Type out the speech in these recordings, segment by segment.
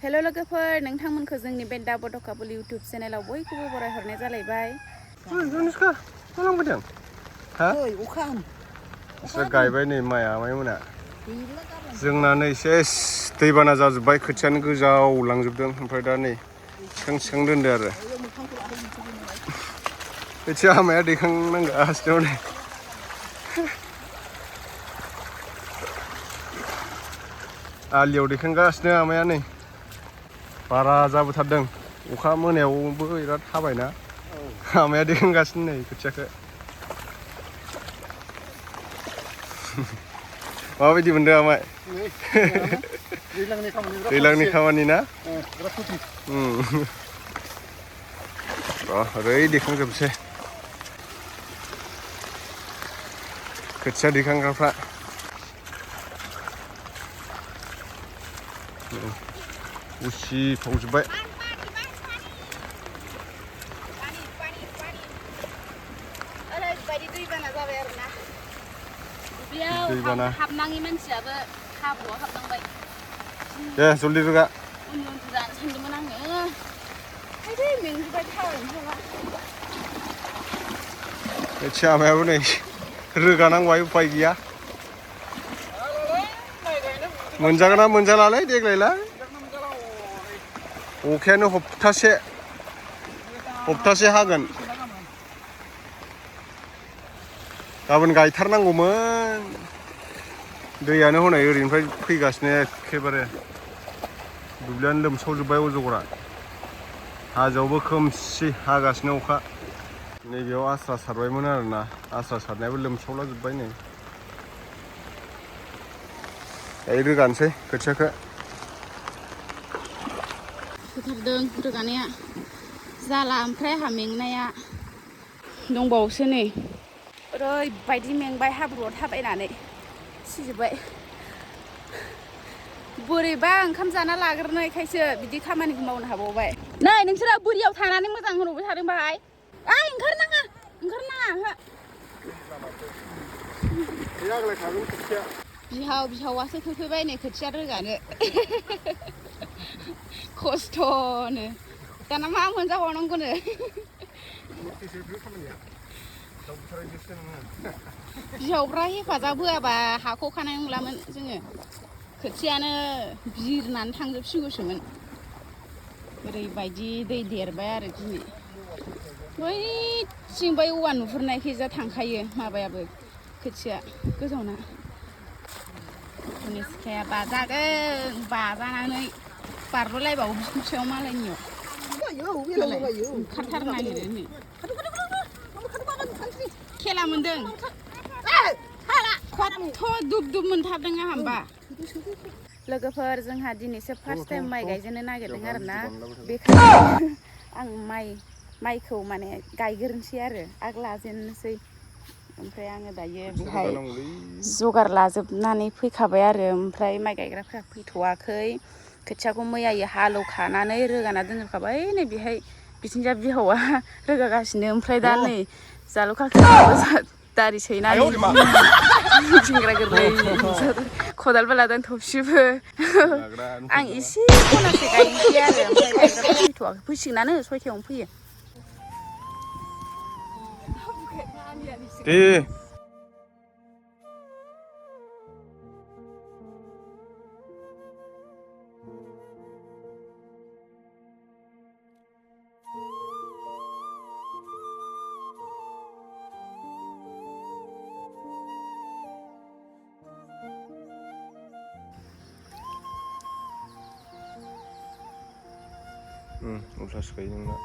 Hello लोगोफोर नोंथांमोनखौ जोंनि बे बोदो काबुल YouTube चेनेलाव बयखौबो बरायहरनाय जालायबाय। जुनिसखा लांबोदों हा अखा बिसोर गायबाय नै माइआ माइमोना जोंना नै सेस दैबाना जाजोब्बाय खोथियानो गोजाव लांजोबदों ओमफ्राय दा नै थिखां दोनदो आरो खोथिया हामाया दैखांनांगासिनो नै आलियाव दैखांगासिनो आमाया नै बारा जाबोथारदों अखा मोनायावबो बिराद हाबायना आमाया दैखांगासिनो नै खोथियाखौ माबायदि मोनदों आमाय दैज्लांनि खामानि ना ओरै दैखांजोबसै खोथिया दैखांग्राफ्रा उसिफावजोब्बाय ओरैबायदि दैबाना जाबाय आरोना दुब्लियाव हाबनाङि मानसियाबो हाब्रुआव हाबनांबाय दे जल्दि रोगा उन्दु जानो सानदोंमोन आङो हायदै मेंजोबबाय थाबायनो हाला खोथिया आमायाबो नै रोगानांबाय उफाय गैया मोनजागोन ना मोनजालालै देग्लायलाय अखायानो हप्तासे हागोन गाबोन गायथारनांगौमोन दैयानो हनै ओरैनिफ्राय फैगासिनो एखेबारे दुब्लियानो लोमसावजोब्बाय अजगरा हाजोआवबो खोमसि हागासिनो अखा नैबेयाव आस्रा सारबायमोन आरोना आस्रा सारनायाबो लोमसावला जोब्बाय नै दायो रोगानोसै खोथियाखौ होथारदों रोगानाया जाला ओमफ्राय आंहा मेंनाया दंबावोसो नै ओरैबायदि मेंबाय हाब्रुआव थाबायनानै सिजोब्बाय बोरैबा ओंखाम जाना लाग्रोनायखायसो बिदि खामानिखौ मावनो हाबावबाय नै नोंसोरो बोरियाव थानानै मोजां होनहरबाय थादों बाहाय ओंखारनाङा बिहावासो फैबाय नै खोथिया रोगानो खस्थ'नो दाना मा मोनजाबावनांगौनो बिहावफ्रा हेफाजाब होआबा हाख'खानाय नंलामोन जोङो खोथियानो बिरनानै थांजोबसिगौसोमोन ओरैबायदि दै देरबाय आरो दिनै बैथिं बै औवा नुहुरनायखैजा थांखायो माबायाबो खोथिया गोजावना सिखाया बाजानानै बारबोलायबावो बिखुंसेयाव मालायनियाव ओंखारथारनो नागिरो खेला मोन्दों खथ' दुब मोनथारदों आंहा होमबा लोगोफोर जोंहा दिनैसो फार्स्ट टाइम माइ गायजेननो नागिरदों आरोना बेखायनो आं माइखौ माने गायग्रोनोसै आरो आग लाजेननोसै ओमफ्राय आङो दायो बेहाय जगार लाजोबनानै फैखाबाय आरो ओमफ्राय माइ गायग्राफ्रा फैथ'वाखै खोथियाखौ मैयायै हालौखानानै रोगाना दोनजोबखाबाय नै बेहाय बिथिंजा बिहावा रोगागासिनो ओमफ्राय दा नै जालुखाखौबो दारि सैनानै गिंग्रा गोरलै खदालबो लादों थौसिबो आं एसे खनासे गायनोसै आरो ओमफ्राय गायग्राफ्रा फैथ'वाखै फैसिगोनानो 6थायावनो फैयो दे उल्थासो गायो नोंना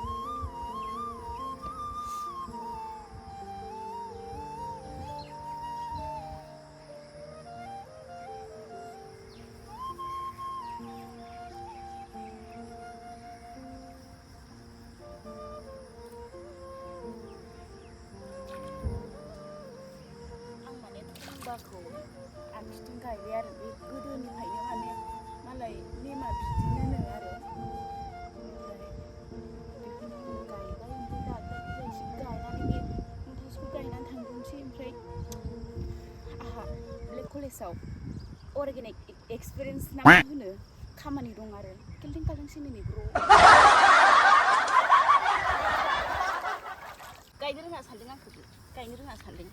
आखिथिं गायबाय आरो बे गोदोनिफ्रायनो माने मालाय नेमा बिदिनो आरो ओमफ्राय बेखौनो गायबाय ओमफ्राय गायनानै बे मुथासेखौ गायनानै थांग्रोनोसै ओमफ्राय आहा बे कलेजाव अर्गेनिक एक्सपिरियेन्स ना मा होनो खामानि दं आरो kaleng sini nih bro. Gaयनो रोङा सानदों आंखौ गायनो रोङा सानदों.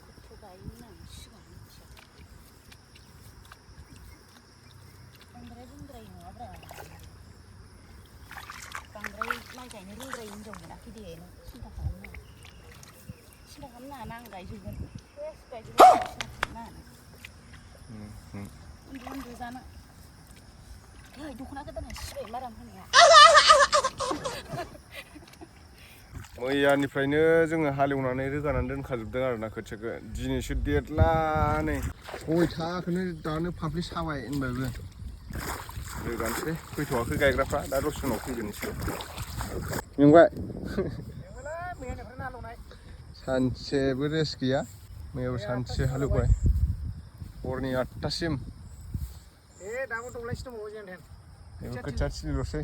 गथ' गायनो होननानै सिगां मिथिया. बांद्राय रोंद्राय नङाब्रा. बांद्राय माइ गायनो रोंद्राय हिनजाव मोनाखै दे नों सिन्था खालामनाङा. सिन्था खालामनाङा आं गायजोबगोन. गायजोबगोन सिन्था खालामनाङा. उन्दु जानो. दख'ना गोदाना सिबाय माराम होनाया. मैयानिफ्रायनो जोङो हालेवनानै रोगानानै दोनखाजोबदों आरोना खोथियाखौ दिनैसो देरलानै सयथाखौनो दानो फाफ्लि साबाय होनबाबो रोगानोसै फैथ'वाखै गायग्राफ्रा दा दसे उनाव फैगोन एसे मेंबाय सानसेबो रेस्ट गैया मैयाबो सानसे हालेवबाय हरनि 8टासिम दाबो दब्लायसे दंबावो जेनथेन खोथिया थिलिल'सै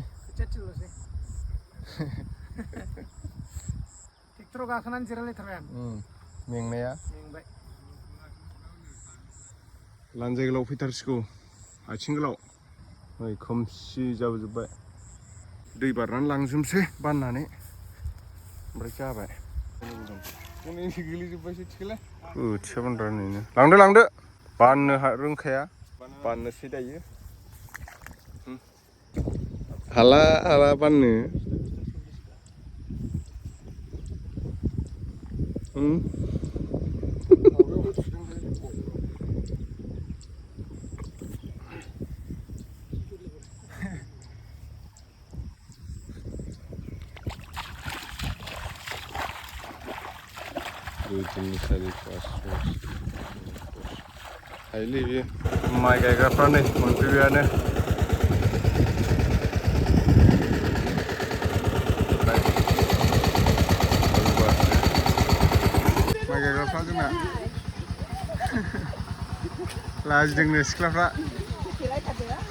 ट्रेक्टराव गाखोनानै जिरायलायथारबाय आं मेंनाया मेंबाय लानजाय गोलाव फैथारसिगौ आथिं गोलाव नै खोमसि जाबोजोब्बाय दै बारनानै लांजोबसै बाननानै ओमफ्राय जाबाय गोलैजोब्बायसो थिखोलाय खोथिया बानग्रानैनो लांदो बाननो रोंखाया बाननोसै दायो हाला बाननो हायोलै बेयो माइ गायग्राफ्रा नै मोनफैबायानो माइ गायग्राफ्रा जोंना लाजिदोंनो सिख्लाफ्रा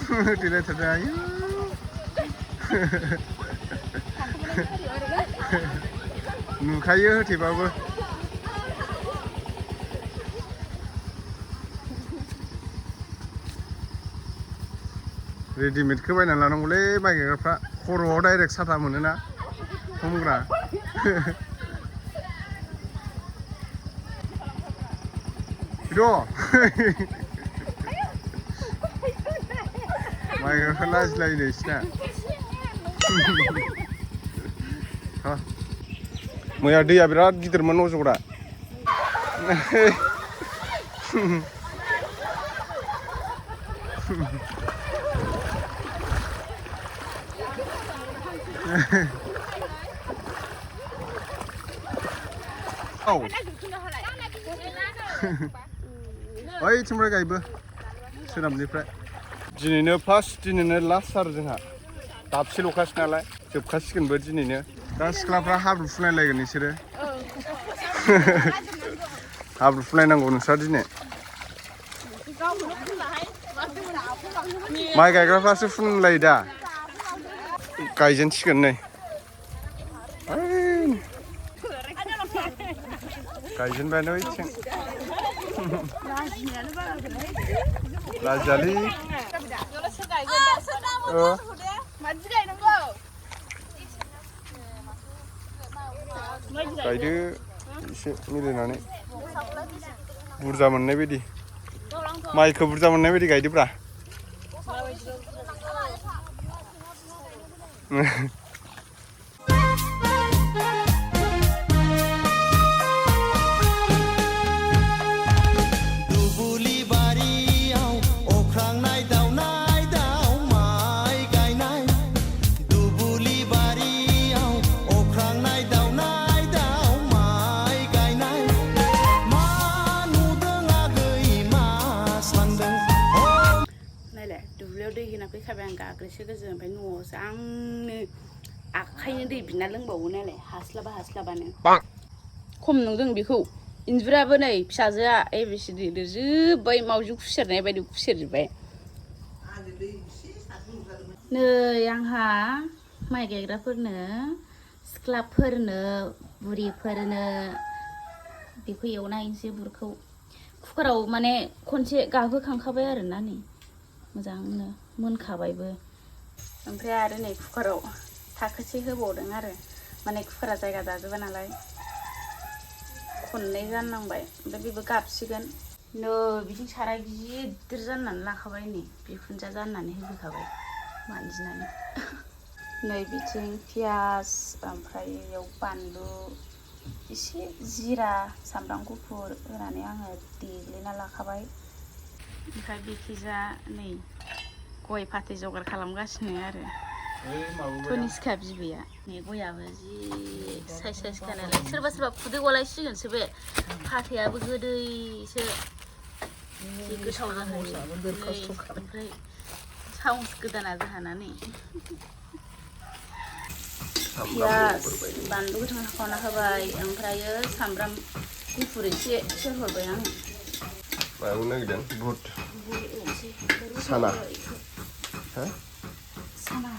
होथेलायथारदों आयु नुखायो होथेबाबो रेडिमेडखौ बायनानै लानांगौलै माइ गायग्राफ्रा खर'आव डाइरेक्ट साथा मोनोना हमग्रा माइ गायग्राफ्रा लाजिलायो नोंसिना मैया दैया बिराद गिदिरमोन अज'ग्रा ओइथिंनिफ्राय गायबो सोनाबनिफ्राय दिनैनो फार्स्ट दिनैनो लास्ट आरो जोंहा दाबसेल'खासै नालाय जोबखासिगोनबो दिनैनो दा सिख्लाफ्रा हाब्रु फुनलायलायगोन बिसोरो हाब्रु फुनलायनांगौ नोंस्रा दिनै माइ गायग्राफ्रासो फुनलायो दा गायजेनसिगोन नै गायजेनबायानो ओइथिं लाजियालै गायदो एसे मिलायनानै बुरजा मोननाय बायदि माइखौ बुरजा मोननाय बायदि गायदोब्रा फैखाबाय आं गाग्रोसो गोजो ओमफ्राय न'आवसो आंनो आखाइनो दै बिना लोंबावो नालाय हास्लाबानो खम नुदों बेखौ इन्जुराबो नै फिसाजोआ ABCD लिरजोब्बाय मावजि खुसेरनाय बायदि खुसेरजोब्बाय नै आंहा माइ गायग्राफोरनो सिख्लाफोरनो बुरिफोरनो बेखौ एवना हैनोसै बुरखौ कुकाराव माने खनसे गाबहोखांखाबाय आरोना नै मोजांनो मोनखाबायबो ओमफ्राय आरो नै कुकाराव थाखोसे होबावदों आरो माने कुकारा जायगा जाजोबा नालाय खननै जाननांबाय ओमफ्राय बेबो गाबसिगोन नै बिथिं साराय गिदिर जाननानै लाखाबाय नै बिखुनजा जाननानै होफैखाबाय मानजिनानै नै बिथिं पियास ओमफ्राय बेयाव बानलु एसे जिरा सामब्राम गुफुर होनानै आङो देग्लिना लाखाबाय ओमफ्राय बेखिजा नै गय फाथै जगार खालामगासिनो आरो कनिष्का बिबैया नै गयाबो जि साइज साइज खानायलाय सोरबा सोरबा खुदै गलायसिगोनसो बे फाथैयाबो गोदैसो जि गोथाव जाहैयो ओमफ्राय साउन्स गोदाना जाहाना नै पियास बानलु गोथां हाखावना होबाय ओमफ्रायो सामब्राम गुफुर एसे सेरहरबाय आं मायाव नागिरदों बुट साना हो साना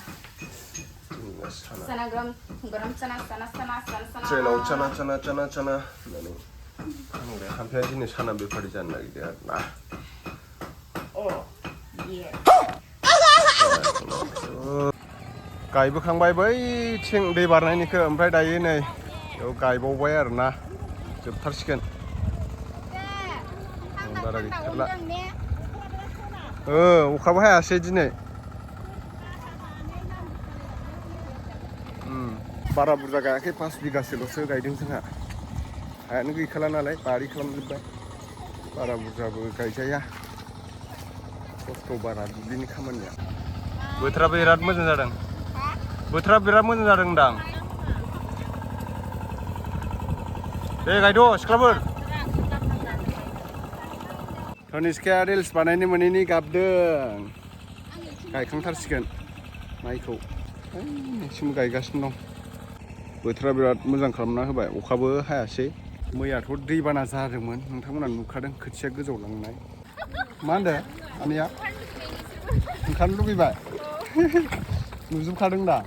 साना गरम साना ट्रेनाव चाना होननानै आंलाय हामफाया दिनै साना बेफारि जानो नागिरदों आरो ना गायबोखांबाय बैथिं दै बारनायनिखौ ओमफ्राय दायो नै बेयाव गायबावबाय आरो ना जोबथारसिगोन बारा गैथारला अखाबो हायासै दिनै बारा बुरजा गायाखै 5 बिगासोल'सो गायदों जोंहा हायानो गैखाला नालाय बारि खालामजोब्बाय बारा बुरजाबो गायजाया खस्थ' बारा दुब्लिनि खामानिया बोथोरा बिराद मोजां जादों बोथोरा बिराद मोजां जादों होनदां दे गायद' सिख्लाफोर कनिष्काया रिल्स बानायनो मोनैनि गाबदों गायखांथारसिगोन माइखौ एसिम गायगासिनो दं बोथोरा बिराद मोजां खालामना होबाय अखाबो हायासै मैयाथ' दैबाना जादोंमोन नोंथांमोना नुखादों खोथिया गोजौलांनाय मा होनदों आनैया ओंखारनो लुबैबाय नुजोबखादों दा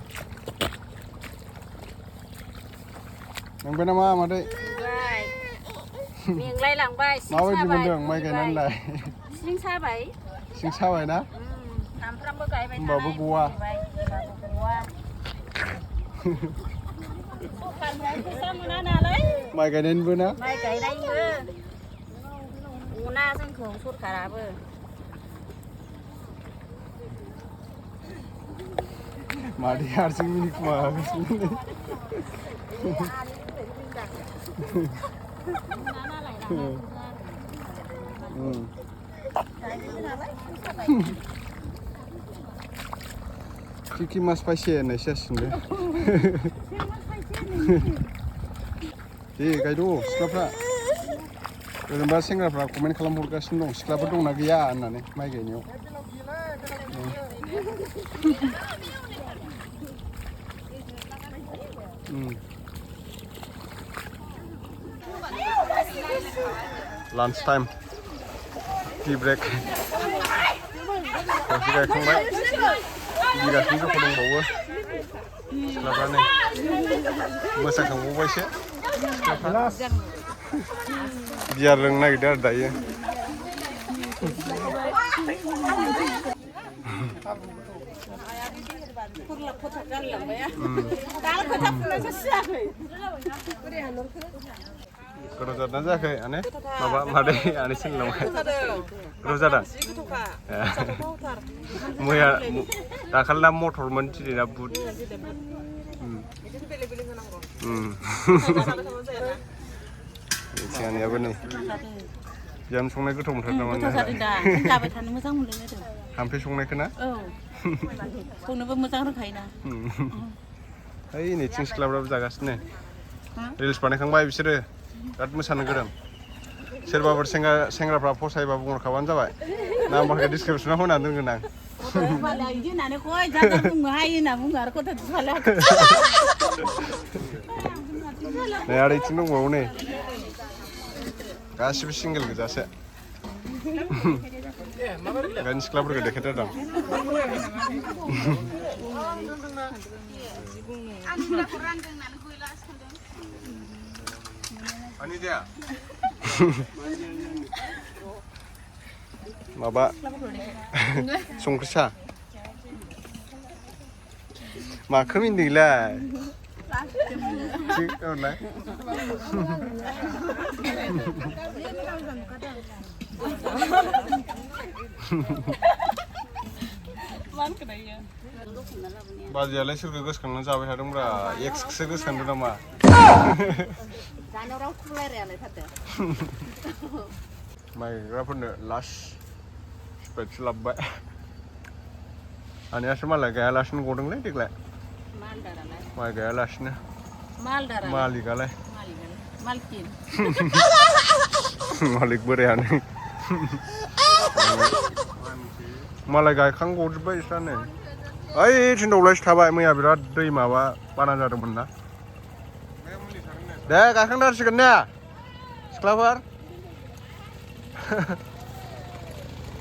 नंबाय नामा मादै मेंलाय लांबाय माबायदि मोनदों माइ गायनानैलाय सिं साबाय ना सामफ्रामबो गायबाय होमबाबो गवा फैसा मोना नालाय माइ गायनायनिबो ना माइ गायनायनिबो अना जोंखौ सरखाराबो मादै हारसिं मिनिखुमागासिनो Kiki mas paise होननायसो जासिगोन दे गायद' सिख्लाफ्रा ओरैनोबा सेंग्राफ्रा कमेन्ट खालामहरगासिनो दं सिख्लाफोर दंना गैया होननानै माइ गायनायाव लान्च टाइम टि ब्रेक खावसे गायखांबाय बिगासिनो जख' दंबावो सिख्लाफ्रा नै मोसाखांबावबायसो गियार रोंनो नागिरदों आरो दायो गोथाव जादोंना जायाखै आने माबा मादै आनै सोंलांबाय गोथाव जादों मैया दाखालिना मटरमोन दिनैना बुट आनैयाबो नै बिहाम संनाय गोथाव मोनथारदोंमोन जाबाय थानो मोजां मोनलायलायदों हामफे संनायखौ ना संनोबो मोजां रोंखायोना ओइ नैथिं सिख्लाफ्राबो जागासिनो रिल्स बानायखांबाय बिसोरो बिराद मोसानो गोरों सोरबाफोर सेंग्राफ्रा फसायोबा बुंहरखाबानो जाबाय नाम्बारखौ डिसक्रिपसनाव होनानै दोनगोन आं नै आरो इथिं दंबावो नै गासिबो सिंगेल गोजासो ओंखायनो सिख्लाफोरखौ देखायथारदां माबा संख्रि सा माखौ मिन्दिलाय थिगलाय बाजैयालाय सोरखौ गोसोखांनानै जाबाय थादोंब्रा एक्सखौसो गोसोखांदों नामा जानायाव रावखौबो रायलायालाय थारदो माइ गायग्राफोरनो लास्ट स्प्रेडसो लाबोबाय आनैयासो मालाय गायालासिनो गदोंलै देग्लाय माइ गायालासिनो मालिकआलाय मालिक बोरायानो मालाय गायखांगजोब्बाय बिस्रानो ओइथिं दब्लायसे थाबाय मैया बिराद दै माबा बाना जादोंमोन ना दे गायखांथारसिगोन ने सिख्लाफोर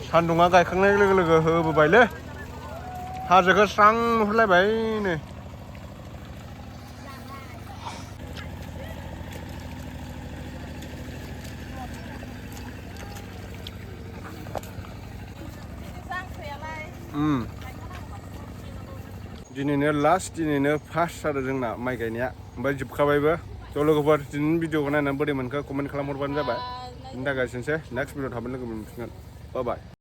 सान्दुङा गायखांनाय लोगो लोगो होबोबायलै हाजोखौ स्रां नुहुरलायबाय नै दिनैनो लास्ट दिनैनो फार्स्ट आरो जोंना माइ गायनाया ओमफ्राय जोबखाबायबो ज' लोगोफोर दिनैनि भिडिअखौ नायनानै बोरै मोनखो कमेन्ट खालामहरबानो जाबाय बिनि थाखाय एसेनोसै नेक्स्ट भिडिअ थाबैनो लोगो मोनफिनगोन बाय बाय